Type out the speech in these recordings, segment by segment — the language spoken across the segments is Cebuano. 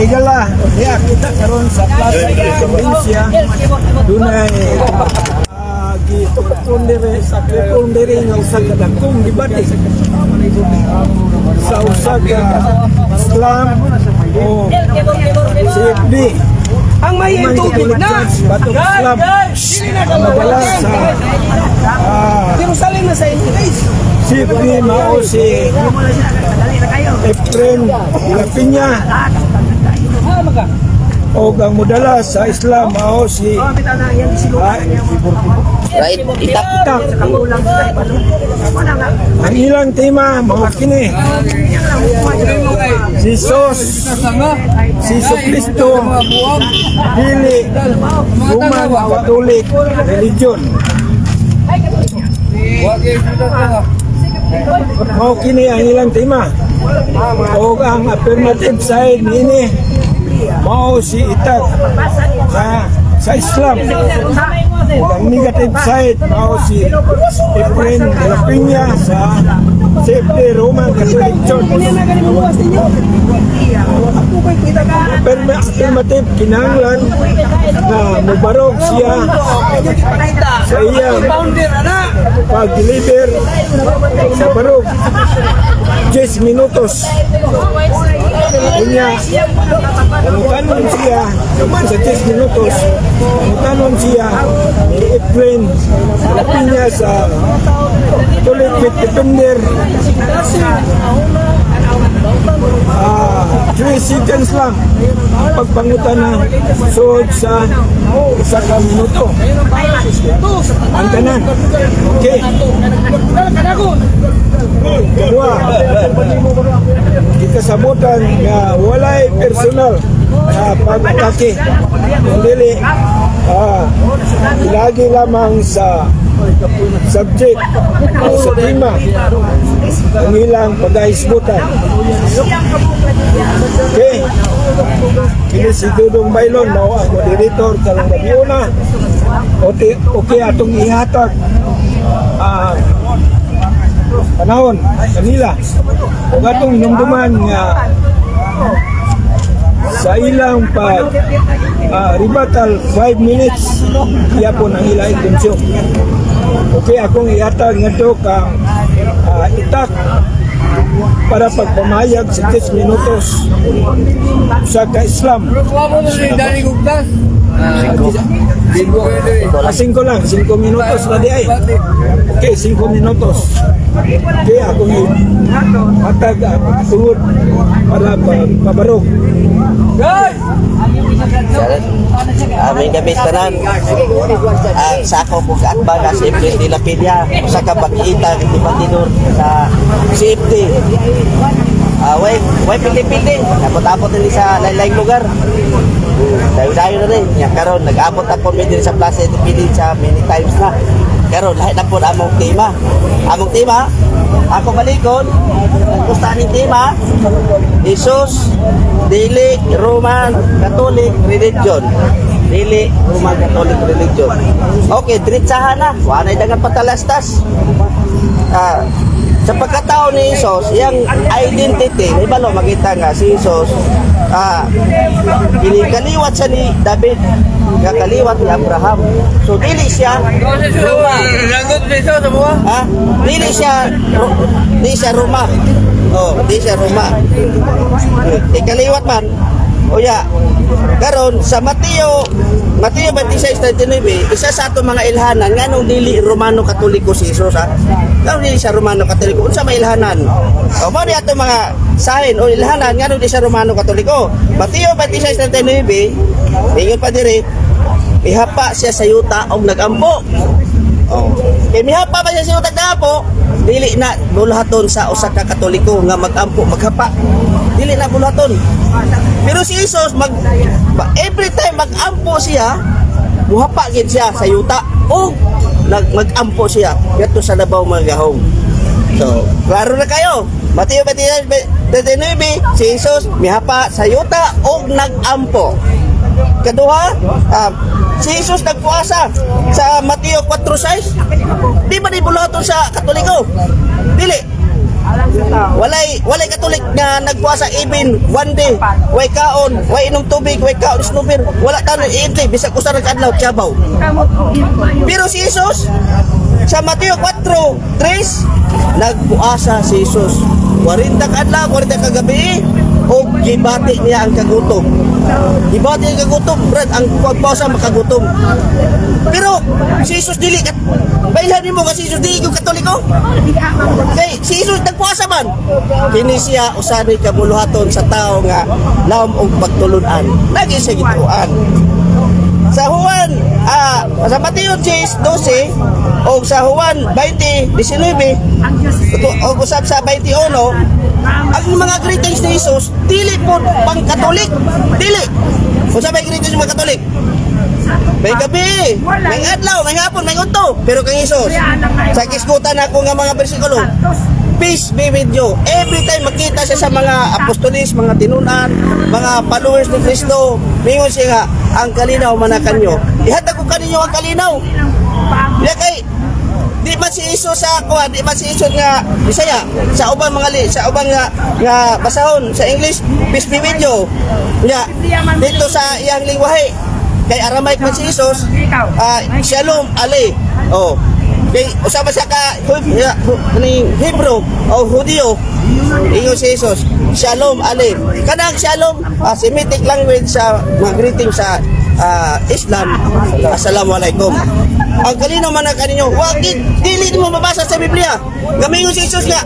higala, diha kita karon sa Plaza Independencia. Dunay gitupon diri sa gitupon diri nga usa ka dakong debate sa usa ka Islam o CFD. Ang may Roman tubig Catholic na. Church batok Islam. Ang madala sa Jerusalem na sa English. CFD mao si Efren de la Peña o ang modala sa Islam mao si Right, itak. Itak. Ang ilang tema mao kini: Si Jesus, si Kristo dili Roman Catholic religion. Mao kini ang ilang tema. O ang affirmative side niini mao si Itak sa Islam. Ug ang negative side mao si Efren de la Peña sa CFD Roman Catholic Church. Affirmative, kinahanglan na mubarog siya sa iyang Founder ana. Pag-deliver sa barog 10 minutos. Unya, pangutanon siya man sa 10 minutos, pangutanon siya ni Efren de la Peña sa Catholic Faith Defender, 3 seconds lang ang pagpangutana sud sa 1 ka minuto ang tanan. Okay. Kedua, gikasabutan nga walay personal na pag-atake kundi lagi lamang sa subject o sa tema ang ilang paghahisgutan. Okay. Kini si Dudong Bailon mao ang moderator karong gabiuna. Okay, atong ihatag panahon kanila ug atong hinumduman nga sa ilang pag rebuttal, 5 minutes yapon ang ilang i-consume. Okay, akong ihatag ngadto kang Itak para pagpamayag sa 10 minutos sa ka-Islam. 5 lang, 5 minutos na di ay. Okay, 5 minutos. Okay, akong ihatag ang tungod para pagpabarog. Aming gabi tanan. Ang sa ako kung kaatbang na si Efren de la Peña, usa ka bakiita debatidor sa CFD. Way way pili-pili. Abot-abot din sa lain-laing lugar. Dayo-dayo na rin. Nya karon nag-abot ako mi diri sa Plaza Independencia many times na. Karon lahi na po among tema. Among tema, ako balikon, gusto aning tema, Jesus, dili Roman Catholic religion. Dili Roman Catholic religion. Okay, diretsahan na. Wala na dagan patalastas. Sa pagkatao ni Jesus, iyang identity, ibalo makita nga si Jesus, kaliwat siya ni David, nga kaliwat ni Abraham. So dili siya Roma. Ha? Dili siya Roma. Oh, di siya Roma. Ikaliwat man. Oya, karon sa Mateo Mateo 26:39, isa sa ato mga ilhanan nganong dili Romano Katoliko si Jesus, ha. Nganong dili siya Romano Katoliko? Unsa may ilhanan? O mao ni ato mga sahin o ilhanan nganong di siya Romano Katoliko. Mateo 26:39, ingon pa diri, mihapa siya sa yuta og nagampo. Oh. Kay mihapa pa siya sa yuta nag-ampo, dili na buluhaton sa usa ka Katoliko nga magampo, maghapa. Dili na buluhaton. Pero si Jesus every time magampo siya, muhapa gid siya sa yuta o magampo siya ngadto sa labaw mga gahom. So, klaro na kayo. Mateo 29, si Jesus mihapa sa yuta og nagampo. Kaduha, si Jesus nagpuasa sa Mateo 4:6. Di ba ni buluhaton sa Katoliko? Dili. Walay Katolik nga nagpuasa even one day, way kaon, way inom tubig, way kaon snooper. Wala tanon iintay bisag usa ra ka adlaw tsabaw. Pero si Jesus sa Mateo 4:3, nagpuasa si Jesus. 40 ka adlaw, 40 ka gabi og gibati niya ang kagutom. Gibati ang kagutom, brad, ang pagpuasa makagutom. Pero si Jesus dili kat bailhan nimo nga si Jesus dili gyud Katoliko. Kay si Jesus nagpuasa man. Kini siya usa ni kabuluhaton sa tao nga laom og pagtulun-an. Lagi siya gituan. Sa Juan, sa Mateo 10:12 o sa Juan 20:19 o usab sa 21, ang mga greetings ni Jesus dili po pang Katolik. Dili. Unsa may greetings ng mga Katolik? May gabi, may adlaw, may hapon, may unto. Pero kang Jesus, sa kisgutan ako nga mga bersikulo, "Peace be with you." Every time makita siya sa mga apostolis, mga tinunan, mga followers ni Kristo, mingon siya nga, "Ang kalinaw manakanyo." Ihatag ko kaninyo ang kalinaw. Ya kay di man si Jesus sa kuan, di man si Jesus nga Bisaya, sa ubang mga li, sa ubang nga basahon sa English, "Peace be with you." Nya dito sa iyang lingwahe kay Aramaic man si Jesus, "Shalom ale." Oh. Kay usa ba siya ka kaning Hebrew o Hudiyo. Ingon si Jesus, "Shalom ale." Kanang shalom, Semitic language sa mga greeting sa Islam, "Assalamualaikum." Ang kalinaw man ang kaninyo, wag dili mo mabasa sa Biblia. Gamingon si Jesus nga,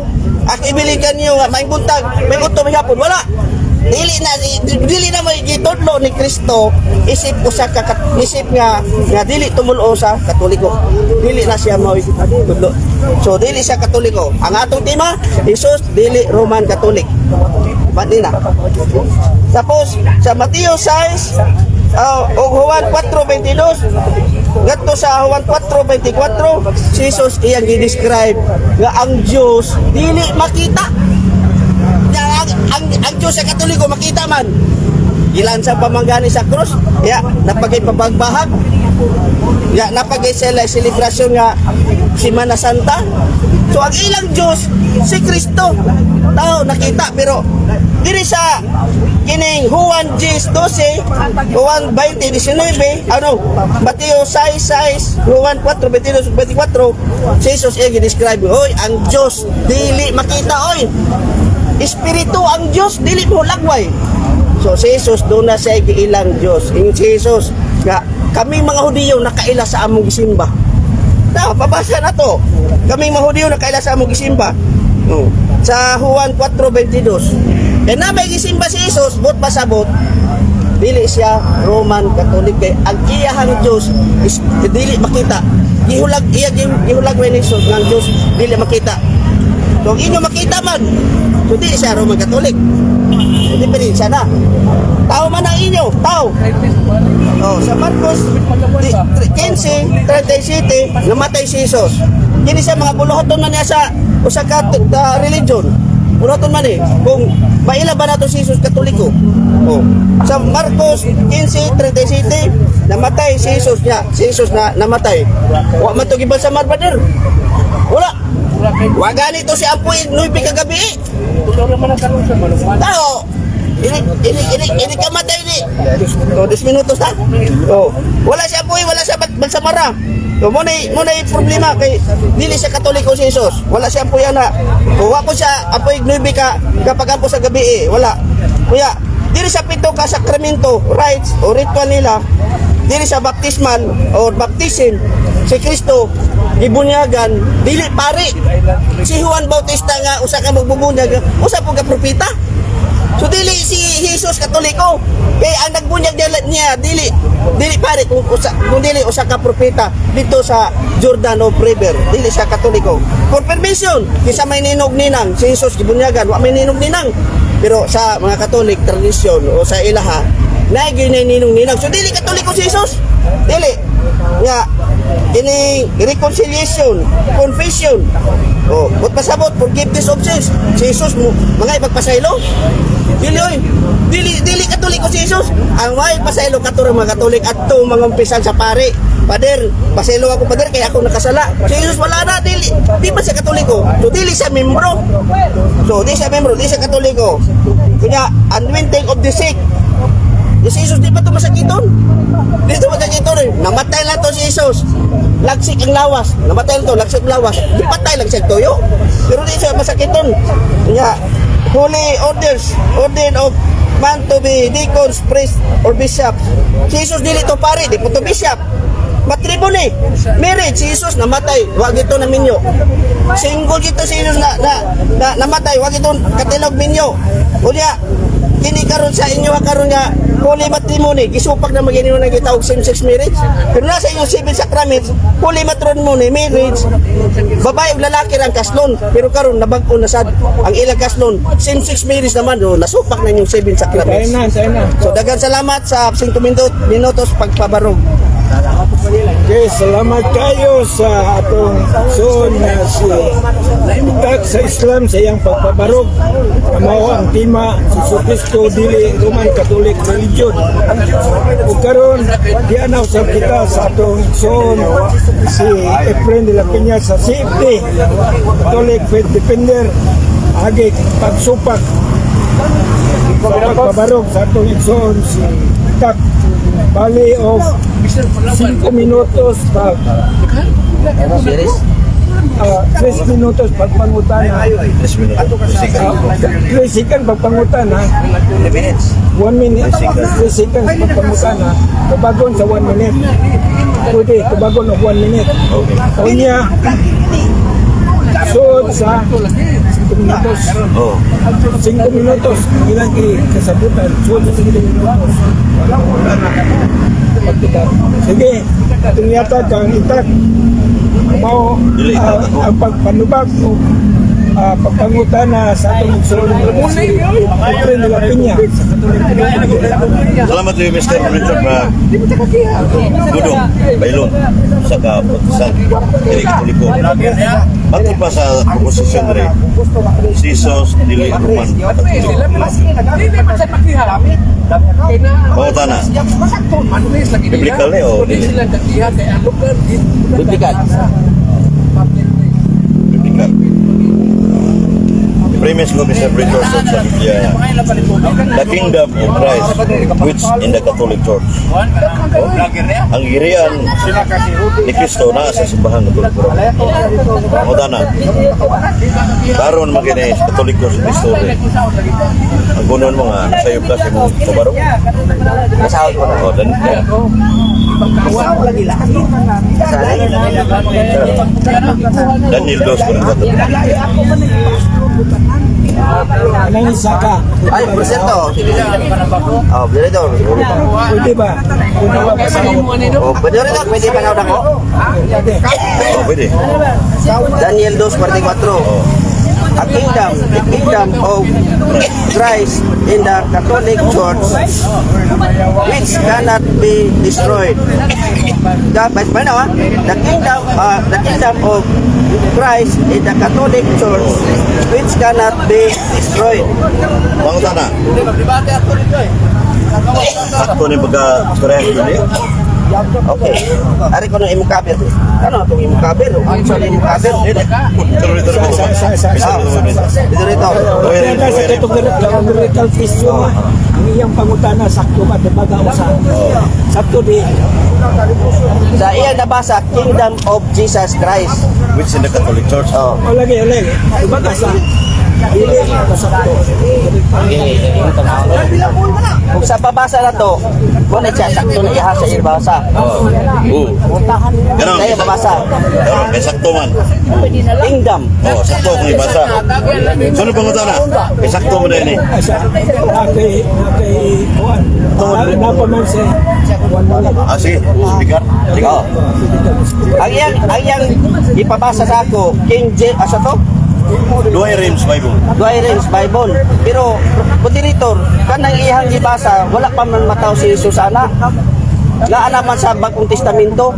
"Ak ibilin kanyo nga may buntag, may udto, may hapon." Wala. Dili na may gitudlo ni Kristo isip usa ka isip nga dili tumulo sa Katoliko. Dili na siya mao tudlo. So dili siya Katoliko. Ang atong tema, Jesus dili Roman Catholic. Ba't na? Tapos sa Mateo 6 ug Juan 4:22 ngadto sa Juan 4:24, si Jesus iyang gi-describe nga ang Dios dili makita. Ya, ang Diyos sa Katoliko makita man. Ilan sa pamanggani sa krus, ya, napagay pabagbahag. Ya, napagay sila selebrasyon nga Semana Santa. So ang ilang Diyos si Kristo. Tao nakita, pero diri sa kining Juan 10:12, Juan 20:19, ano, Mateo 6:6, Juan 4:22, 24, si Jesus ay gi-describe, "Oy, ang Diyos dili makita, oy. Espiritu ang Diyos, dili mo lagway." So si Jesus doon na siya giilang Diyos. Ingon si Jesus nga kaming mga Hudiyo nakaila sa among gisimba. Na, pabasa na to. Kaming mga Hudiyo nakaila sa among gisimba. Oh. Sa Juan 4:22. Kaya na may gisimba si Jesus, but pasabot, dili siya Roman Catholic kay ang iyahang Diyos is dili makita. Gihulag iya gihulag ni Jesus nga ang Diyos dili makita. So ang inyo makita man, so dili siya Roman Catholic. Hindi pa rin siya na. Tao man ang inyo, tao. Oh, sa Marcos 15:37, namatay si Jesus. Kini siya mga buluhaton man niya sa usa ka religion. Buluhaton man eh. Kung maila ba nato si Jesus Katoliko? Oh. Sa Marcos 15:37, namatay si Jesus niya. Si Jesus na namatay. Wa man to gibalsamar, brother. Wala. Wa gani to si ampoy 9 kagabi. Tao, ini ini ini ini kamatay ni. Oh, 10 minutos na. Oh, wala siya ampoy, wala siya balsamara. So, mo na problema kay dili siya Katoliko si Jesus. Wala siya ampoy ana. Kung wa ko siya ampoy 9 ka kapag ampo sa gabi eh, wala. Kuya, dili sa pito ka sakramento, rites o ritual nila, dili sa baptismal or baptism, si Kristo gibunyagan dili pare. Si Juan Bautista nga usa ka magbubunyag, usa po ka propeta. So dili si Jesus Katoliko. Kay ang nagbunyag niya dili dili pare kung usa kung dili usa ka propeta dito sa Jordan of River. Dili siya Katoliko. Confirmation, kinsa may ninog ninang, si Jesus gibunyagan, wa may ninog ninang. Pero sa mga Katolik tradisyon o sa ilaha, naay ninong ninang. So dili Katoliko si Jesus. Dili. Nga kining reconciliation, confession. Oh, but pasabot forgiveness of sins. Si Jesus mo mga ipagpasaylo. Dili oy. Dili dili Katoliko. si Jesus. Ang may pasaylo kato mga Katolik adto mga umpisan sa pare. "Pader, pasaylo ako, pader, kaya ako nakasala." Si Jesus wala na, dili, di ba siya Katoliko? So dili siya membro. So di siya membro, di siya Katoliko. Kunya, anointing of the sick. Si Jesus di ba ito masakiton? Di ito masakiton eh. Namatay lang to si Jesus. Lagsik ang lawas. Namatay lang to, lagsik ang lawas. Di patay lang siya tuyo. Pero di siya masakiton. Nga, holy orders, order of man to be deacons, priests, or bishops. Si Jesus dili to pare, di po to bishop. Matrimony, marriage, si Jesus namatay, wag ito na minyo. Single dito si Jesus na namatay, wag ito katilog minyo. Unya, kini karon sa inyo karon nga holy matrimony, gisupak na magini na gitawag same-sex marriage. Pero nasa inyong seven sacraments, holy matrimony, marriage, babae ug lalaki ra ang kaslon. Pero karon nabag-o na sad ang ilang kaslon, same-sex marriage naman, oh, nasupak na inyong seven Tayo sacraments. Na, tayo na. So daghang salamat sa 5 minutos pagpabarog. Okay, salamat kayo sa atong son na si Itak sa Islam sa iyang pagpabarog. Mao ang tema, si Kristo dili Roman Catholic religion. Ug karon dianaw sa kita sa atong son si Efren de la Peña sa CFD, Catholic Faith Defender, agi pagsupak sa pagpabarog sa atong igsoon si Itak. Bali og 5 minutos pag 3 minutos pagpangutana. 3 minutos. 3 seconds pagpangutana. 3 minutes. 1 minute, 3 seconds pagpangutana. Tubagon sa 1 minute. Pwede, tubagon og 1 minute. Unya, suod sa 5 minutos. Oh. 5 minutos, ilang kasabutan. Suod sa 5 minutos. Pagkita. Sige, itong yata kang Itak. Mao Dili, itak ako. ang pagpanubag o pagpangutana sa atong igsoon si Efren de la Peña sa Catholic. Salamat sa Mr. Richard na Gudong, Bailon, sa ka Protestant, dili Katoliko. Matod pa sa proposisyon diri, si Jesus dili Roman Katoliko. Pangutana, biblical ni o dili? Biblical. Biblical. Premise ko, Mr. Richard, sa Biblia, the kingdom of Christ, which in the Catholic Church. Ang girian ni Kristo naa sa simbahan Katoliko. Pangutana, karon man kini Katoliko si Kristo rin. Ang kunon mo nga, nasayop ka sa imong kabarong. Nasahod ko na. Oh, dan, Saan? Daniel 2:44. Anong isa ka? Ay, por cierto. Oh, dito. Pwede ba? Pwede ba pasahod? Oh, pwede rin ako, pwede pa na ako. Pwede. Oh, pwede. Daniel 2:44. Oh. A kingdom, the kingdom of Christ in the Catholic Church, which cannot be destroyed. The, the kingdom of Christ in the Catholic Church, which cannot be destroyed. Pangutana. Sakto ni pagka istoryahan dili. Okay. Ari ko nung imong cover. Ano itong imong cover? Ano sa imong cover? Dito dito dito. Dito rito. Kaya sa categorical question, ang iyang pangutana sakto ba diba usa? Sakto di. Sa iyang nabasa, Kingdom of Jesus Christ. Which in the Catholic Church. Oh. O lagi, o lagi. Diba ka sa dili sakto. Kung sa pabasa na to, kung na siya, sakto na iha sa ibasa. Oh. Oo. Ganon. Kaya babasa. Ganon, kay sakto man. Kingdom. Oh, sakto kung ibasa. Sunod pangutana. Kay sakto mo din eh. Ay, sa okay, okay, kuan. Napa man sa 1 minute. Ah, sige. Speaker. Sige. Oh. Ang iyang ipabasa sa ako, King James, asa to? Duay Reims Bible. Douay Rheims Bible. Pero, moderator, kanang iyang gibasa, wala pa man mataw si Jesus ana. Naa naman sa Bagong Testamento.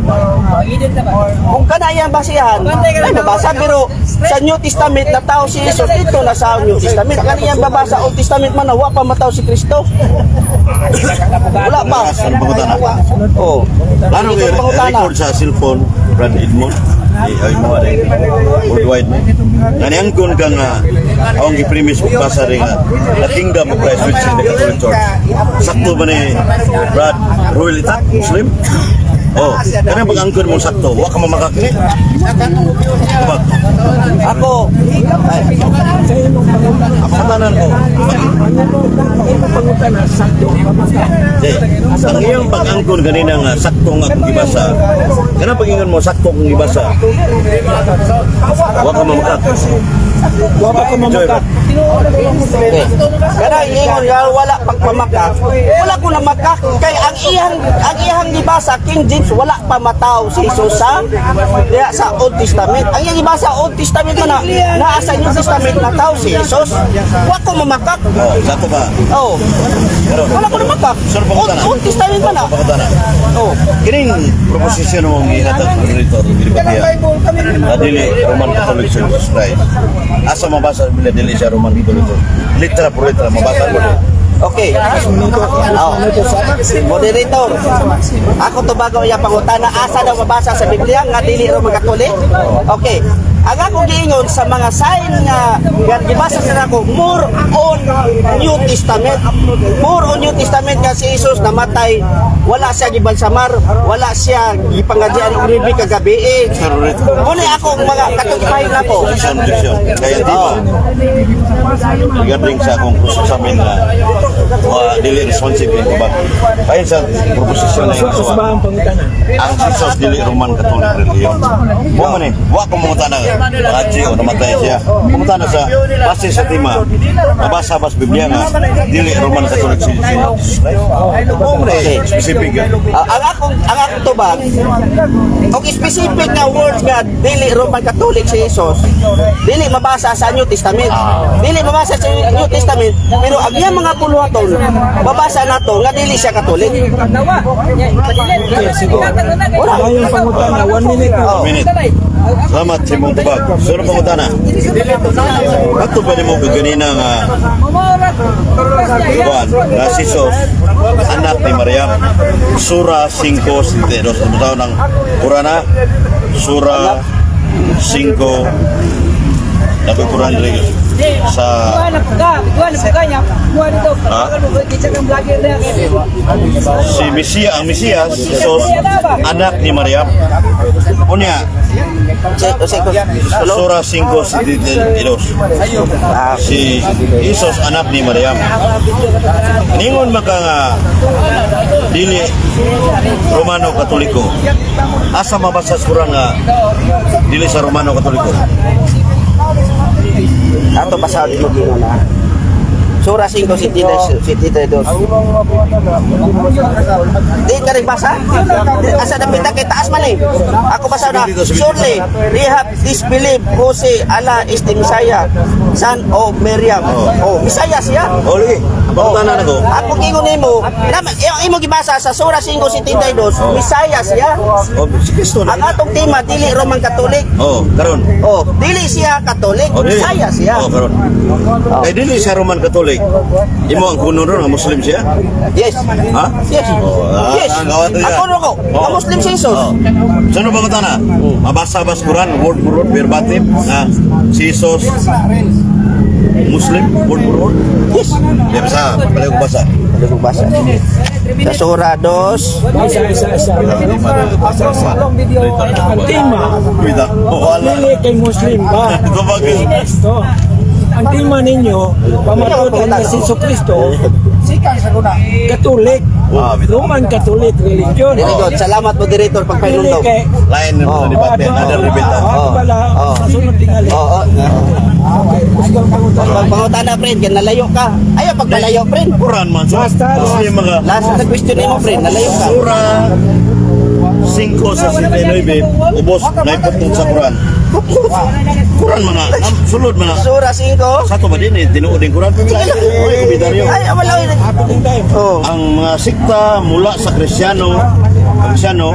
Kung kana iyang basihan, ay mabasa. Pero sa New Testament, nataw si Jesus dito na sa New Testament. Kana iyang babasa, Old Testament man, na wa pa mataw si Kristo. pa. Sa pangutana. Oh. Lalo Sige, kay pangutana. record sa cellphone, Brad Edmond, di ay mo rin, worldwide mo. Naniangkon ka nga, akong gipremise mo basa rin nga, the Kingdom of Christ, which is the Catholic Church. Sakto ba ni Brad Royal Itak, Muslim? Oh, kanang pag-angkon mo sakto, wa ka mamakakini. Tubag. Ako, ay, Pangutanan ko. Pangutana, sakto ka maka. Di, ang iyong pag-angkon kanina nga sakto nga akong gibasa. Kanang pag-ingon mo sakto akong gibasa. Wa ka mamakak. Wa pa ka mamaka. Okay. Kana ingon nga wala pagpamakak. Wala ko na makak kay ang iyang gibasa King James, wala pa mataw si Jesus sa diha sa Old Testament. Ang iyang gibasa Old Testament man na naa sa New Testament na tao si Jesus. Wa ko mamakak. Oh, sakto ba? Oh. Pero, Wala ko namakak. Sir, Old, pangutana. Old Testament man na. Pangutana. Oh. Kining proposisyon mo ang ihatag sa rito, Dilibatia. Na dili Roman Catholic Church of Christ. Asa mabasa bila dili siya Roman Catholic Church? Litra por litra mabasa mo. Okay. Oh. Moderator. Ako tubago iya pangutana, asa daw mabasa sa Biblia nga dili Roman Catholic? Okay. Ang akong giingon sa mga sign nga nga gibasa sa nako more on New Testament. More on New Testament nga si Jesus namatay, wala siya gibalsamar, wala siya gipangadyan og ribi kagabi. Sir Rito. Muna ako mga katong na ko. Objection, objection. Kaya di ba, regarding sa akong cross-examine na wa dili responsive yung tubag. Ayon sa proposisyon na So, iyong ba ang pangutana? Ang Jesus dili Roman Catholic religion. Mo man eh, wa ko mangutana ngaji o namatay siya. Mangutana sa base sa tema. Mabasa ba sa Biblia nga dili Roman Catholic si Jesus Christ? Mo man eh, specific. Ah, ang akong tubag og specific nga words nga dili Roman Catholic si Jesus, dili mabasa sa New Testament, dili mabasa sa New Testament, pero ang iyang mga puluhaton mabasa nato nga dili siya Katolik. Okay, sige. Wala. Ayong pangutana, 1 minute na. One minute. Salamat sa imong tubag. Sunod pangutana. Ato pa nimo kaganina nga kuan nga si Jesus anak ni Maryam. Sura 5:72. Ano tawag ng Kurana? Sura 5 Nakukuran rin sa Ha? Si Mesiya, ang Mesiyas, si Jesus, anak ni Maryam. Unya, Sura 5:72. Si Jesus anak ni Maryam. Ningon maka nga dili Romano Katoliko. Asa mabasa sa Quran nga dili sa Romano Katoliko? Ato basahon mo gingon na. Sura 5, 72. Di ka rin basa? Di, asa na pita kay taas man eh. Ako basa na. "Surely, they have disbelieved who say Allah is the Messiah, son of Miriam." Oh, Messiah siya. O lagi, pangutana nako. Ako gingon nimo, na imo gibasa sa Sura 5:72, Messiah siya. O si Kristo Ang na. atong tema dili Roman Catholic. Oh, karon. Oh, dili siya Catholic, Oh, dili. Messiah siya. Oh, karon. Kay dili siya Roman Catholic. Imo ang kuno ron nga Muslim siya? Yes. Ha? Yes. Oh, ah, Yes. ang gawa to siya. Ako ro ko. Oh. Ang Muslim si Jesus. Oh. Sino ba na? Mabasa ba sa Quran word for word verbatim na si Jesus Muslim word for word? Yes. Di basa, balik ko basa. Ano kong basa? Sa Sura 2. Isa, isa, isa. Isa, isa. Ang tema, Wait, ah. Oh, wala. dili kay Muslim ba? Ito ba Ito. Ang tema ninyo, pamatudan niya si Jesu Kristo, Catholic. Ah, bitaw. Roman Catholic religion. Very good. Salamat, moderator, Dili pagpahinumdum. kay Lain ng Oh. debate, another debate. Oh, Oh. bala, Oh. sa sunod tingali. Oo. Okay, kusgang pangutana. Pag pangutana, friend, kaya nalayo ka. Ayaw pagpalayo, friend. Quran man so. Basta, Muslim mga Last na question nimo, friend, nalayo ka. Sura 5 sa 79, ubos naiputong sa Quran. Quran man na, sulod man na. Sura 5. Sa to ba din eh, tinuod din Quran. Oy, komentaryo. Ay, wala. Happy time. Oh. Ang mga sikta mula sa Kristiyano, Kristiyano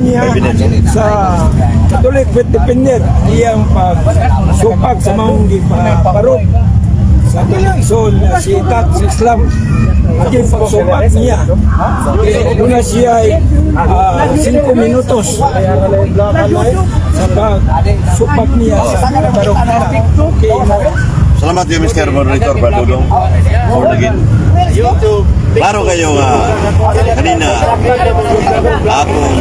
niya sa Catholic Faith Defender iyang pagsupak sa maong gipaparok sa igsoon na si Itat sa Islam. Aking pagsupak niya. Kaya una siya ay 5 minutos sa pagsupak niya sa parok. Okay. Salamat yung Mr. Moderator Badudong. Born again. Klaro kayo nga kanina akong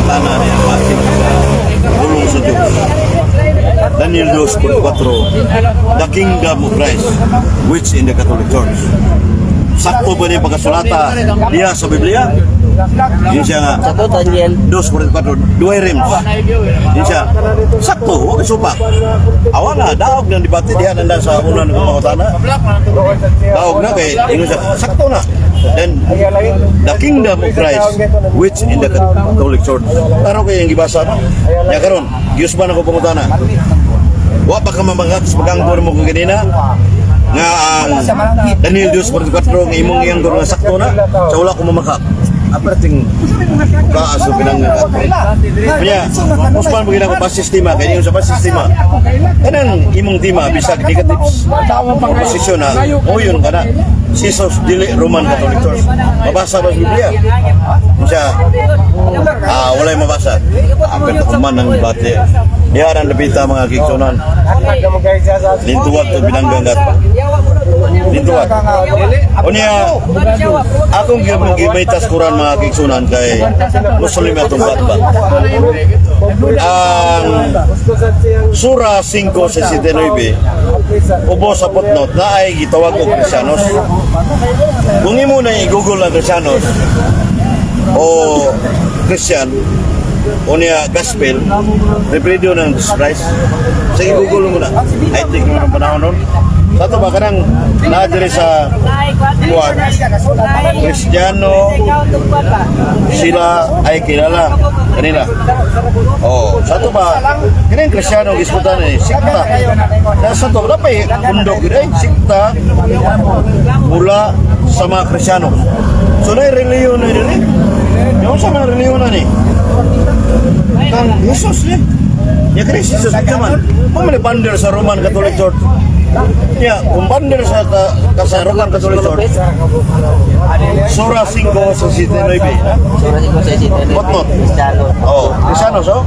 tana niya basin sa pulong sa Diyos. Daniel 2.4, The Kingdom of Christ, which in the Catholic Church. Sakto ba niya pagkasulata niya sa Biblia? Yun siya nga, Sa to, Daniel. 2.44, duay rims. Yun siya, sakto, huwag supak. Awa na, daog ng debate diha nanda sa unan ng pangutana. Daog na kay, ingon siya, sakto na. Then, the Kingdom of Christ, which in the Catholic Church. Klaro kayo yung gibasa, no? Ya karon, Diyos ba na ko pangutana? Wa pa ka mamangak sa pagangkor mo kung ganina? Nga ang Daniel 2.44 nga imong iyang nga sakto na, sa wala ko mamakak. Aperting kaaso pinangga. Kanya, uspan mo ginako basis tema, kaya yung sa basis tema. Kanang imong tema, bisag negatives, opposition na, uyon ka na. Jesus dili Roman Catholic Church. Mabasa ba sa Biblia? Siya, wala'y mabasa. Apel kuman ng debate. Diyan ang labita mga kiksunan. Lintuwat to binanggang Lintuwat. Unya, akong gimaitas kuran mga kiksunan kay Muslim atong batbat. Ang Sura 5.69 ubo sa footnote na ay gitawag og Kristiyanos. Kung imo na i-google ang Kristiyanos o Christian o niya gospel, repredo ng Jesus Christ. Sa i-google mo na. I think mo ng panahon nun. Sa ito ba, kanang naa diri sa kuwan, Kristiyano, sila ay kilala kanila. Oh, sa ito ba, kanang Kristiyano gisgutan ni sikta. Sa ito, wala pa eh, pundok yun eh, sikta mula sa mga Kristiyano. So na reliyon na rin eh. Yung sa mga reliyon na ni. Kang Jesus ni. Ya kani si Jesus man. Kung may bander sa Roman Catholic Church. Ya, kung bander sa ka, ka sa Roman Catholic Church. Sura 5 sa 79. Ha? Sura 5.69. Footnote. Kristiyano. Oh, Kristiyano so.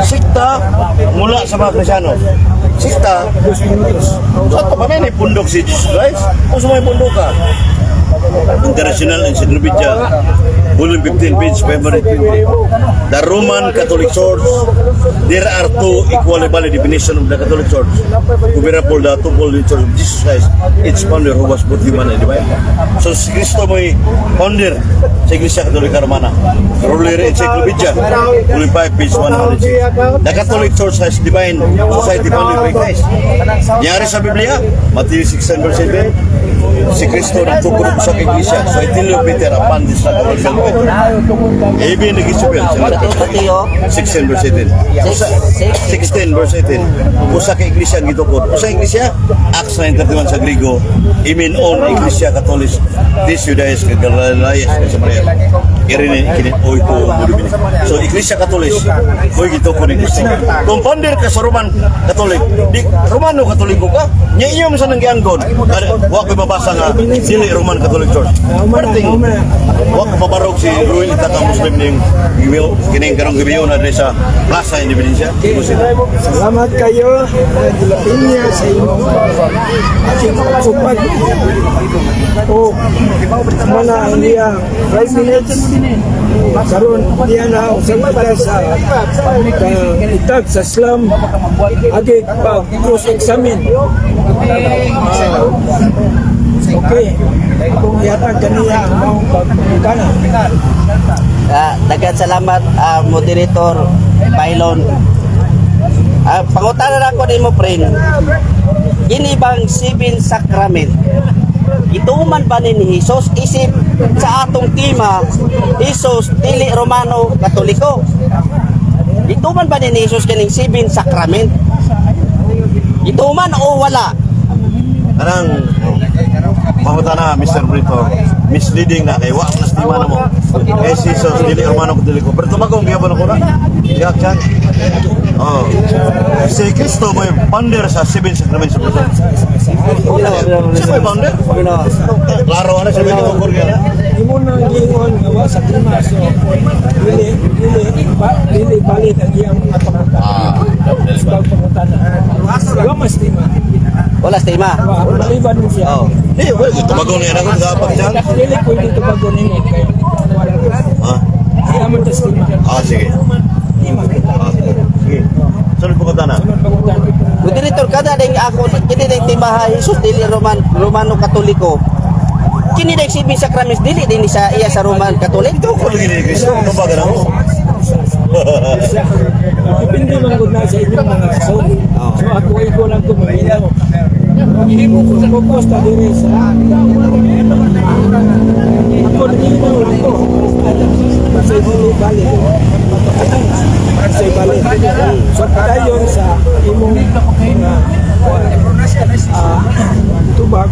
Sikta mula sa mga Kristiyano. Sikta. Sa ito pa na pundok si Jesus Christ. Kung sa may pundok ka. International Encyclopedia. Volume 15, page 520. The Roman Catholic Church, there are two equally valid definition of the Catholic Church. Comparable the twofold Church of Jesus Christ, its founder who was both human and divine. So si Cristo mo'y founder sa Iglesia Katolika Romana. Ruler Encyclopedia, Volume 5, page 106. The Catholic Church has divine society founded by Christ. Niyari sa Biblia, Matthew 16 verse 7, si Kristo nagtukod sa Iglesia. So I tell you, Peter, upon this rock I will build my church. Even the Isabel, Mateo 16 verse 18. 16 verse 18. Usa ka iglesia ang gitukod. Usa iglesia, Acts 9:31 sa Grigo, imin on Iglesia Katolis, des Judaeis kag Galileas kag Samaria. Irene kini oiko budubini. So Iglesia Katolis, mo'y gitukod ni Kristo. Kung founder ka sa Roman Catholic, di Romano Katoliko ka, nya iyo man sa nang gianggon. Wa ko'y mabasa nga dili Roman Catholic Church. Perting wa ko mabarog si Ruel Itaka, Muslim ning kining karong gibiyo na diri sa Plaza Independencia. Cebu City. Salamat kayo, Dela sa imong aking upag. O, mana ang iya 5 minutes. Karon diya na usab kita sa itag sa Islam agi pa cross examine. Okay. Kung ihatag kaniya ang maong pagpangutana. Daghang salamat, moderator Pylon. Pangutana lang ko nimo, friend. Kini bang seven sacrament? Ituman ba ni Jesus isip sa atong tema Jesus dili Romano Katoliko? Ituman ba ni Jesus kining seven sacrament? Ituman o wala? Anang pangutana, Mr. Brito, misleading na kay wa na stima na mo. Eh si Jesus dili Romano Katoliko. Pero tumagong gyapon ako na. Yak chan. Oh. Si Kristo may founder sa seven sacraments of the Church. Siya may founder. Klaro ana siya may gitukod kaya. Imo na giingon nga wa sa tema, so dili valid ang iyang mga pangutana. Sa pangutana. Wa mas tema. Wala sa tema. Wa maliban mo siya. Oh. Eh, well, tumagong niya ako sa chan. Dili pwede tubagon nimo kay wala. Ah, Iya man tas tema. Ah, sige. Tema kita. Ah, sige. Sunod pangutana. Sunod pangutana. Moderator, kada ding ako kini ding tibaha Jesus dili Romano Katoliko. Kini ding seven sacraments dili din sa iya sa Roman Catholic. Tukod lagi ni Kristo, tumbagan ako. Depende man gud na sa inyong mga rason. So ako ikaw lang ko maminaw. Focus ta diri sa ako, naginaw lang ko. Sa dili valid. Sa valid. So padayon sa imong mga tubag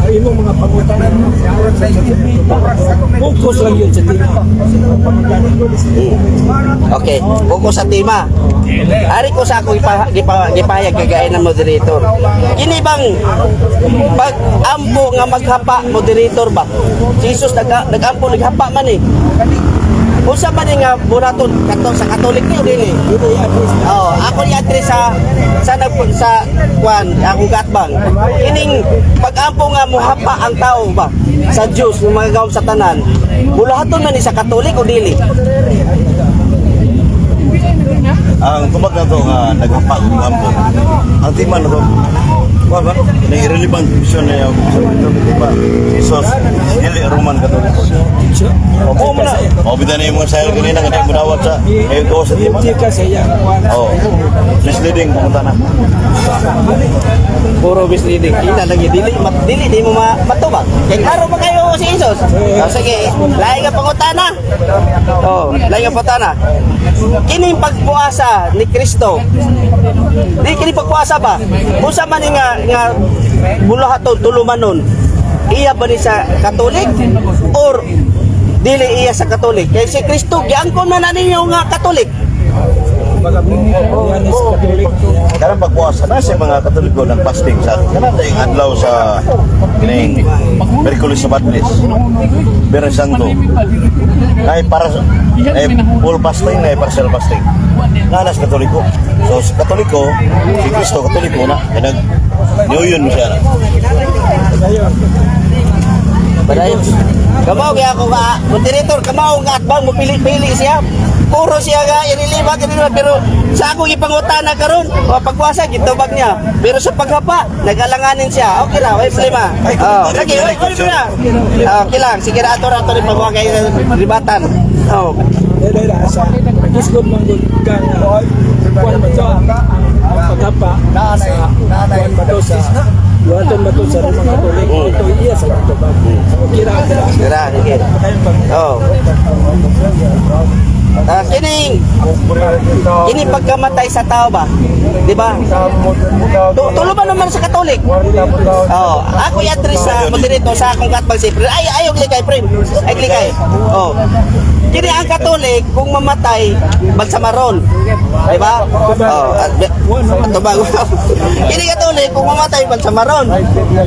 ang imong mga pangutana. Focus lang yun sa tema. Pangutana. Okay, focus sa tema. Ari ko sa ako gipahayag kagaya ng moderator. Kini bang pag-ampo nga maghapa, moderator ba? Jesus nag-ampo, naghapa man eh. Unsa man ni nga buhaton kato sa Catholic ni o dili? Dili address. Oo, ako ni-address sa nag sa kwan, akong gatbang. Kining pag-ampo nga muhapa ang tao ba sa Dios ng mga gawom sa tanan. Bulahaton man ni sa Katolik o dili? Ang tubag na to nga naghapa og ampo. Ang tema na to, wa ba? Na irrelevant vision na yung sa di ba? Jesus dili Roman Catholic. O mo na. O bitan na yung mga sayo kanina nga di mo dawat sa eh go sa tema. Hindi ka sa iyang kwan. Oh. Misleading pangutana. Puro misleading. Ina lagi dili dili di mo matubag. Kay klaro ba kayo si Jesus? Oh, sige, lahi nga pangutana. Oh, lahi nga pangutana. Kining pagpuasa ni Kristo. Di kini pagpuasa ba? Unsa man ni nga bulahaton tulumanon? Iya ba ni sa Katolik or dili iya sa Katolik? Kay si Kristo giangkon man na ninyo nga Katolik. Yan is Catholic. Karang pagpuasa na sa mga Katoliko ng fasting sa kanang daing adlaw sa kining Merkulis sa Badlis. Biyernes Santo. Nay para nay full fasting, nay partial fasting. Nanas Katoliko. So sa Katoliko, si Kristo Katoliko na kay nag New Year mo siya na. Ngayon, Padayon. Kamao kaya ako nga moderator, kamao nga atbang mo pili-pili siya. Puro siya nga irelibat, irelibat, pero sa akong ipangutana karon, o pagwasa gitubag niya. Pero sa paghapa, nag-alanganin siya. Okay ra, way problema. Oh, lagi, way problema. Okay lang, sige ra ato ra ato rin pagwa kay ribatan. Oh. Dahil sa nag-isgot man gud ka nga kuan ba to ang paghapa sa kuan ba to sa buhaton ba to sa Roman Catholic, ito iya sa tubag. Okay ra, okay ra. Sige ra, sige. Kayong pag Oh. Ah, kining kini pagkamatay sa tao ba? Di ba? Tulo ba naman sa Katolik? Oh, ako i-address sa moderator sa akong katbang si Pre. Ay, ayaw likay, pre. Ay likay. Oh. Kini ang Katolik kung mamatay magsamaron. Di ba? Oh, tubag. Kini Katolik kung mamatay magsamaron.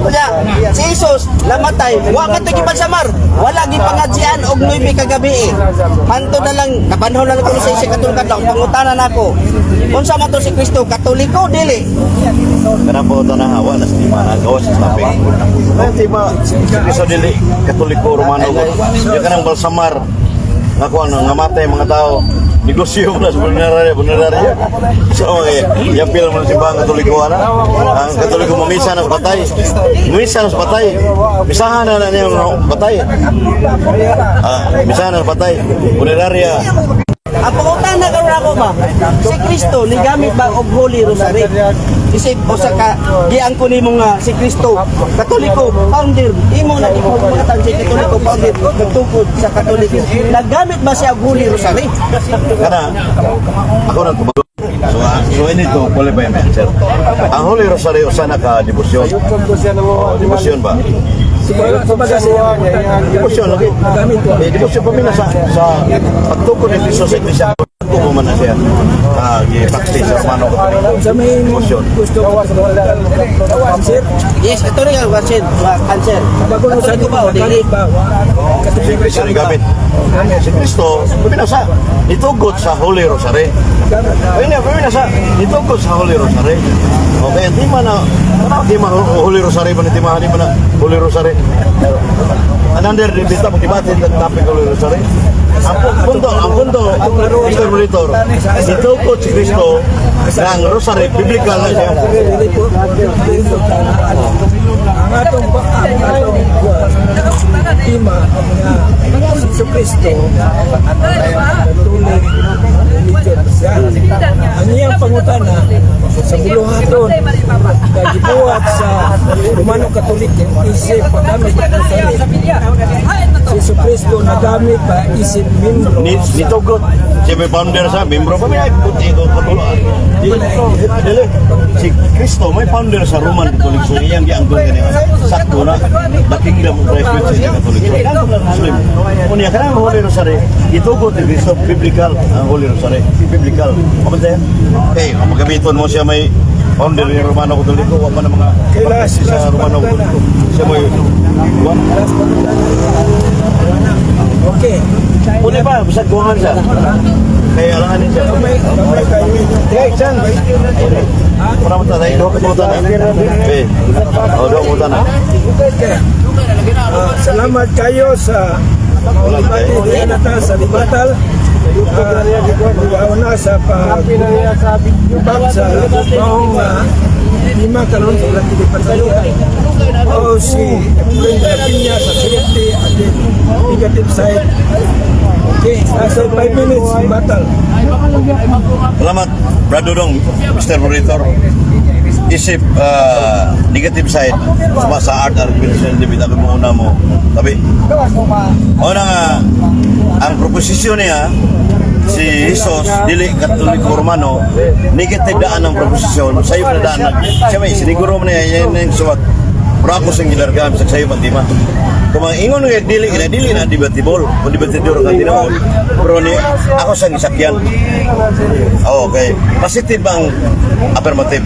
Kaya si Jesus namatay, wa man to gipansamar. Wala gipangadjian og 9 ka gabi eh. Hanto na lang, napanahon na lang kuno sa isa katulad kadlaw, pangutana nako. Unsa man to si Kristo, Katoliko dili? Kanang po na hawa na sa tema na gawas sa topic. Ang tema si Kristo dili Katoliko Romano ko. Di kanang balsamar nga kuan nga matay mga tao, negosyo mo na sa funeraria, funeraria. So, okay, yapil mo na simbahang Katoliko, ana. Ang Katoliko mamisa na sa patay. Mamisa na sa patay. Misahan na na niya ang patay. Ah, misahan na sa patay. Funeraria. Ang pangutana karon ako ba? Si Kristo nigamit ba og Holy Rosary? Isip usa ka giangko nimo nga si Kristo Katoliko founder, imo na ipamatan si Katoliko founder nagtukod sa Katoliko. Nagamit ba siya og Holy Rosary? Kana, ako nang tubago. So, so ini to qualify my answer. Ang Holy Rosary usa na ka debosyon. Oh, debosyon ba? Kumbaga sa Debosyon lagi. Gamit ko. Eh, debosyon pa mina sa pagtukod ni Kristo sa iglesia. Tuko man na siya. Ah, gi-practice sa Romano Katoliko. Sa may Debosyon. gusto ko cancer, Yes, ito rin ang question, cancer. bago no sa Katoliko ba o dili? ba? Si Kristo ni gamit. Si Kristo, paminasa, nitugot sa Holy Rosary. Ayun na, paminasa, nitugot sa Holy Rosary. Okay, ang tema na, tema Holy Rosary ba ni tema, di ba na Holy Rosary? Another debate mo debate ng topic Holy Rosary. Ang punto, Mr. Monitor, nitugot si Kristo ng Rosary, biblical na siya. Dili po dili po ang atong tema nga si Jesu Kristo Katolik religion siya. Ang iyang pangutana sa buluhaton nga gibuhat sa Romano Catholic isip paggamit ng rosary. Si Jesu Kristo nagamit ba isip membro Ni, nitugot. Siya may founder sa membro pa may puti ko katuloan. Dili. Si Kristo may founder sa Roman Catholic, so iyang giangkon kaniya. Sakto na the kingdom of Christ which is the Catholic Church. Muslim. Unya kanang Holy Rosary, gitugot ni Kristo, biblical ang Holy Rosary, biblical. Pamantay. Hey, ang magamiton mo siya may founder ni Romano Katoliko, wa pa na mga Kailas, sa Romano Katoliko. Siya may wa. Okay. Uli pa, bisag kuwangan siya. Kaya alanganin siya. Kamay, kamay kayo. Hey, Chan. Para mo tayo, duha ka mo na. Eh. Oh, duha mo na. Okay. Ah, salamat kayo sa debate na ta sa Libatal. Uh, na sa pag pag sa maong lima karon sa ilang patayo. O si Efrain de la Piña sa safety at the negative side. Okay, nasa 5 minutes Libatal. Salamat, Brad Dudong, Mr. Monitor. Isip negative side, suma sa art arbitration debate ako mo una mo. Tabi. Una nga, ang proposisyon niya, si Jesus, dili Katoliko Romano, negative daan ang proposisyon, sayo na daan. Siya may siniguro mo niya, yan yung suwat. Pero ako siyang gilargaan, sa sayo pantima. Kung ang ingon nga dili, ina dili na debatable, kung debatable ka tinuod. Pero ni, ako siyang isakyan. Oh, okay. Positive ang affirmative.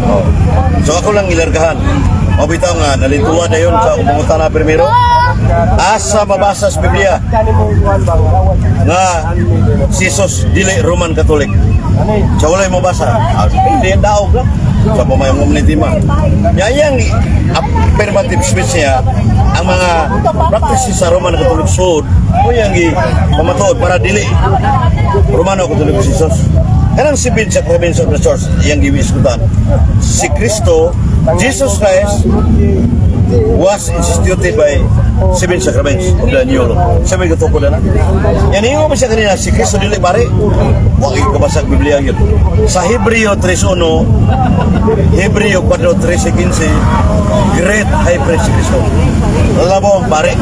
Oh. So ako lang ilargahan. O bitaw nga, nalintuan na yun sa umungutan na primero. Asa mabasa sa Biblia nga si Jesus dili Roman Catholic. Sa walay mabasa. Ah, hindi, daog lang. Sa pumayong mo ni tema. Nya iyang affirmative speech niya, ang mga practices sa Roman Catholic Sod, mo iyang gi pamatuod para dili Romano Catholic Jesus. Kanang seven sacraments of the Church, iyang giwisgutan. Si Kristo, Jesus Christ, was instituted by seven sacraments of the New Law. Seven katukod na. Yan ingon mo siya kanina, si Kristo dili pare. Wa kay kabasag Biblia yun. Sa Hebreo 3.1, Hebreo 4.13.15, great high priest si Kristo. Labaw ang pare.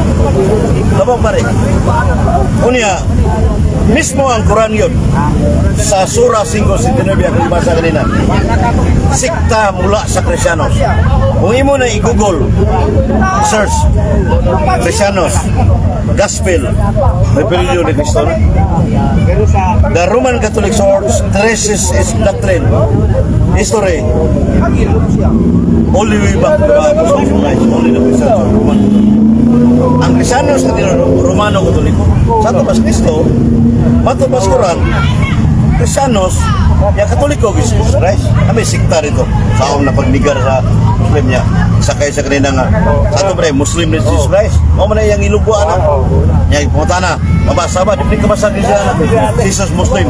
Labaw ang pare. Unya, mismo ang Quran yun, sa Sura 5.79 akong basa kanina, sikta mula sa Kristiyanos. Kung imo na i-Google, search, Kristiyanos, Gospel, may period ni Kristo na. The Roman Catholic Church traces its doctrine, history, all the way back to the Apostles of Christ, only the Christians are Roman. Ang Kristiyanos na Romano Katoliko, sa ato pas Kristo, mato pas Quran, Kristiyanos, ya Katoliko Jesus Christ. Kami sikta dito sa akong napagnigar sa Muslim niya. Sakay sa kanina nga. Sa ato pre, Muslim ni Jesus Christ. Mao man na iyang ilugwa na. Nya pumunta na. Mabasa ba? Di pa kabasa siya na. Jesus Muslim.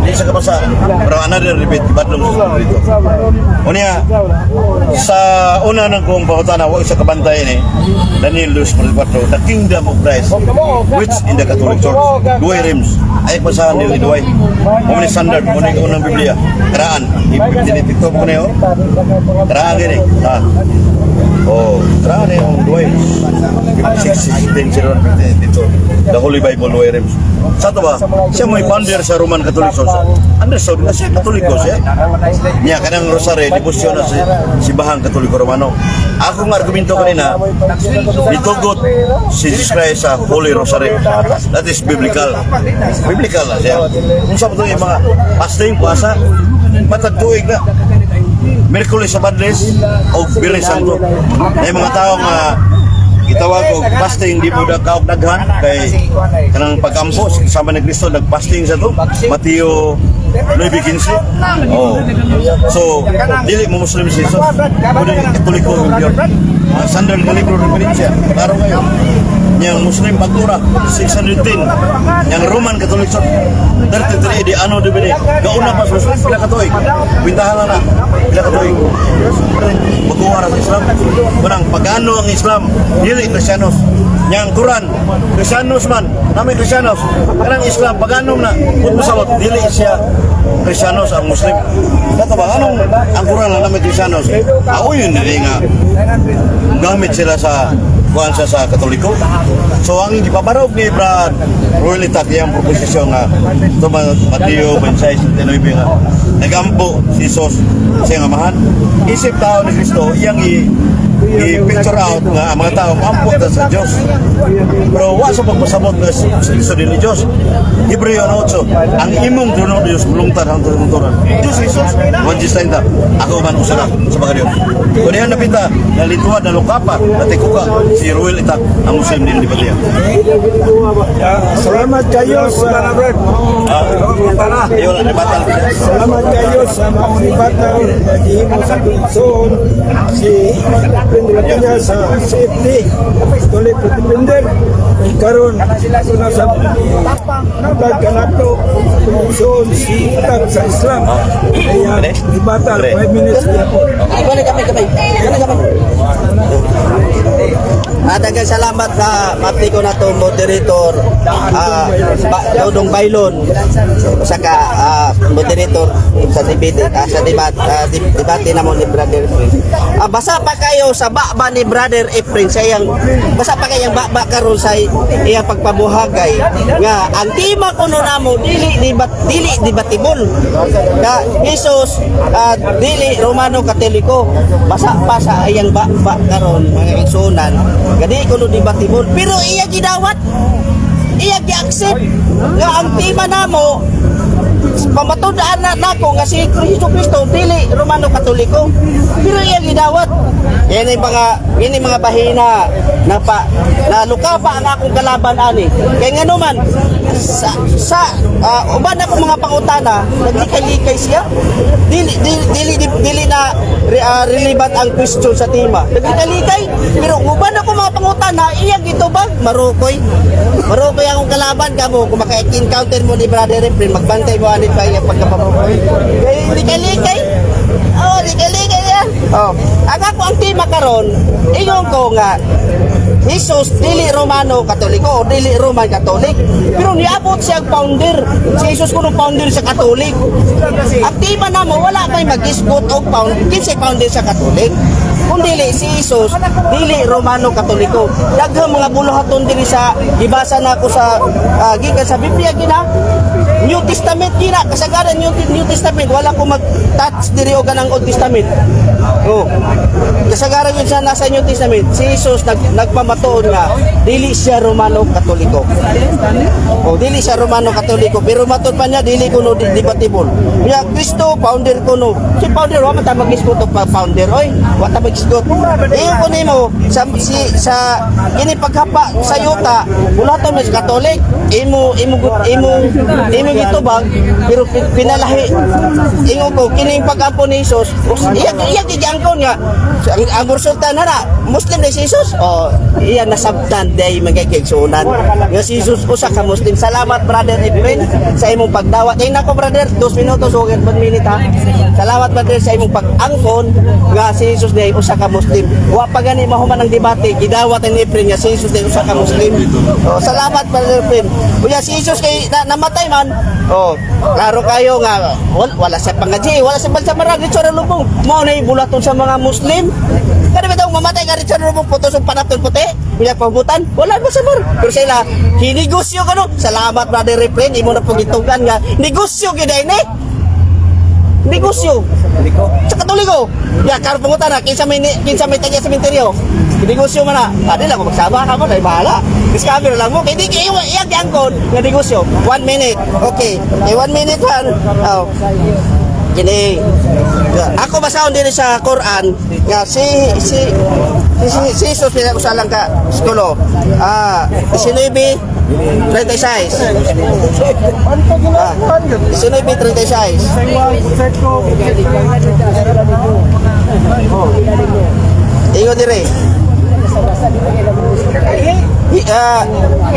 Di siya kabasa. Pero another repeat, ibadlong sa dito. Unya, sa una ng kong pangutana, wa sa kabantay ni Daniel 2.44, the kingdom of Christ, which in the Catholic Church, duay rims. Ay basahan nila duay. Mo ni standard, mo ni unang Biblia. Karaan, i-TikTok ko na yun. Karaan gini. Ha. Oh, karaan eh, ang duay. 6, 16, 0, 15 dito. The Holy Bible, duay rims. Sa to ba? Siya may founder sa Roman Catholic Church. Understood na siya, Katoliko siya. Niya, kanang rosary, debosyon na si Simbahang Katoliko Romano. Akong argumento kanina, nitugot si Jesus Christ sa Holy Rosary. That is biblical. Biblical na siya. Kung sa ito yung mga fasting, puasa, matag tuig na. Miyerkules sa Badles o Biyernes Santo. Na yung mga tao nga gitawag og fasting di mo da kaog daghan kay kanang pagampo kasama ni Kristo nagfasting sa to Mateo 9:15. Oh. So dili mo Muslim si Jesus. Kundi Katoliko yung yun. Mga standard nga libro referensya. Klaro kayo. Yang Muslim Bagura 610. Yang Roman Catholic Church 33 di ano di bini. Gauna pa sa Muslim pila ka tuig. Kwintahan lang na pila ka tuig. Baguha ra sa Islam. Kunang pagano ang Islam, dili Kristiyanos. Yang Quran, Kristiyanos man, nami Kristiyanos. Kanang Islam pagano na, kung mosabot dili siya Kristiyanos ang Muslim. Kato ba anong ang Quran lang nami Kristiyanos? Ako yun dili nga gamit sila sa kuan sa Katoliko. So ang gipabarog ni Brad Roy Litak iyang proposisyon nga ito Mateo 26:39 nga nagampo si Jesus sa iyang amahan. Isip tao ni Kristo iyang i-picture out nga ang mga tao maampo ta sa Dios. Pero wa sa pagpasabot nga si Kristo dili Dios. Hebreo 8, ang imong trono Dios bulungtan hangtod hangturan. Dios Jesus, 1:30. Ako man usa na sa mga Dios. Kung diyan napita, nalituan, nalukapa, natikuka, si Ruel Itak, ang Muslim din di ba? Salamat kayo sa Ayun, ribatal. Salamat kayo sa maong rebuttal na gihimo sa Wilson si Peña sa CFD Catholic Defender. Ug karon na sa tag kanato Wilson si Itag sa Islam. Kaya rebuttal 5 minutes gyapon. Ay, balik kami, kami. Balik kami. Daghang salamat na mapti ko na to moderator Dodong Bailon saka moderator sa debate sa debate namo ni Brother Efren. Basa pa kayo sa baba ni Brother Efren sa iyang basa pa kayang baba karon sa iyang pagpabuhagay nga ang tema kuno namo dili debat dili debatable nga Jesus dili Romano Katoliko. Basa pa sa iyang baba karon, mga igsuonan, gadi kuno debatable, pero iya gidawat, iya gi-accept nga ang tema namo Pamatudaan na nako nga si Kristo Kristo dili Romano Katoliko. Pero iyang gidawat. Yan yung mga bahina na pa na luka pa ang akong kalaban ani. Kay ngano man sa uban ako mga pangutana, naglikay-likay siya. Dili dili dili, dili na relevant ang question sa tema. Naglikay-likay, pero uban ako mga pangutana, iyang gitubag marukoy. Marukoy akong kalaban kamo kung maka-encounter mo ni Brother Efren, magbantay mo anit pa iyang pagkamarukoy. Kay likay-likay. Oh, likay-likay yan. Oh. Ang ako ang tema karon, ingon ko nga Jesus dili Romano Katoliko o dili Roman Catholic. Pero niabot siya ang founder. Si Jesus kuno founder sa Catholic. Ang tema namo, wala may mag-isgot og founder, kinsay founder sa Catholic. Kung dili si Jesus, dili Romano Katoliko. Daghang mga buluhaton diri sa gibasa nako sa gikan sa Biblia gina. New Testament gina, kasagaran New Testament, wala ko mag-touch diri og kanang Old Testament. Oh. Kasagaran yun sa nasa New Testament, si Jesus nagpamatuod nga dili siya Romano Katoliko. Oh, dili siya Romano Katoliko, pero matud pa niya dili kuno debatable. Ya Kristo founder kuno. Si founder wa man ta mag-isgot og founder oy. Wa ta mag-isgot. Ingon ko nimo sa si sa kini paghapa sa yuta, bulaton mo sa Catholic, imo imo imo imo gitubag pero pinalahi. Ingon ko kining pag-ampo ni Jesus, iya iya giangkon nga ang resulta na na Muslim na si Jesus. Oh, iya nasabtan day mga kaigsuonan nga si Jesus usa ka Muslim. Salamat, Brother Efren, sa imong pagdawat. Ay nako, brother, 2 minutos o 1 minute ha. Salamat, brother, sa imong pag-angkon nga si Jesus day usa ka Muslim. Wa pa gani mahuman ang debate, gidawat ni Efren nga si Jesus day usa ka Muslim. Oh, salamat, Brother Efren. Uya si Jesus kay namatay man. Oh, klaro kayo nga wala sa pangaji, wala sa balsamara dito sa lubong. Mao na bulaton sa mga Muslim. Kada ba daw mamatay ka dito sa lubong, putos ang panapton puti? Uya pabutan, wala mo sa mar. Pero sila hinegosyo ka no. Salamat, Brother Efren, imo na pong gitugan nga negosyo gyud ni. Negosyo. Sa Katoliko. Ya, karon pangutan na kinsa may tagya sa sementeryo. Negosyo man na. Adi lang ko magsaba ka mo, dahil bahala. Discover lang mo. Kay di kay iyang giangkon nga negosyo. 1 minute. Okay. Okay, 1 minute han. Oh. Kini. Ako basahon diri sa Quran nga si Jesus pila ko lang ka skulo. 19:36. 19:36. Ingon dire.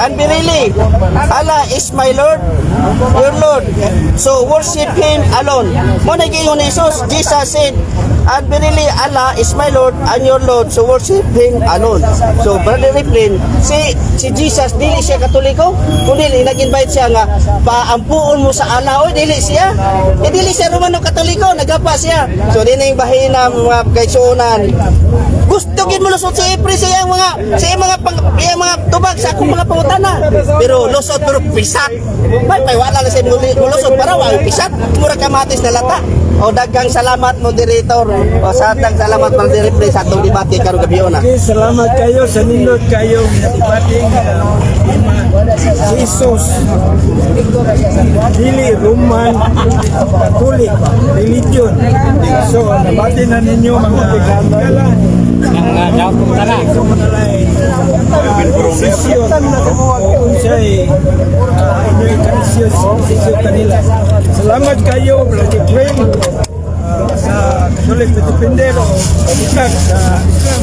And verily, Allah is my Lord, your Lord. So worship Him alone. Mo na giingon ni Jesus, Jesus said, "And verily Allah is my Lord and your Lord, so worship Him alone." So, Brother Efren, si Jesus, dili siya Katoliko, kundi nag-invite siya nga, paampuon mo sa Allah, oy, dili siya. Eh, dili siya Romano Katoliko, nagapa siya. So, di na yung bahina, mga kaigsuonan. Gusto gid mo lusot si Efren sa iyang mga iyang mga tubag sa akong mga pangutana. Pero lusot pero pisat. May may wala na siya mulusot para wa pisat. Mura kamatis na lata. O, daghang salamat, moderator. O sa daghang salamat, Brother Efren, sa atong debate karong gabi na. Okay, salamat kayo sa nindot kayo debate nga si Jesus dili Roman Catholic religion. So, nabati na ninyo mga higala. So, manalay desisyon o unsay inyong kanisyon desisyon kanila. Salamat kayo, Brother Efren, sa Catholic Defender o sa Islam.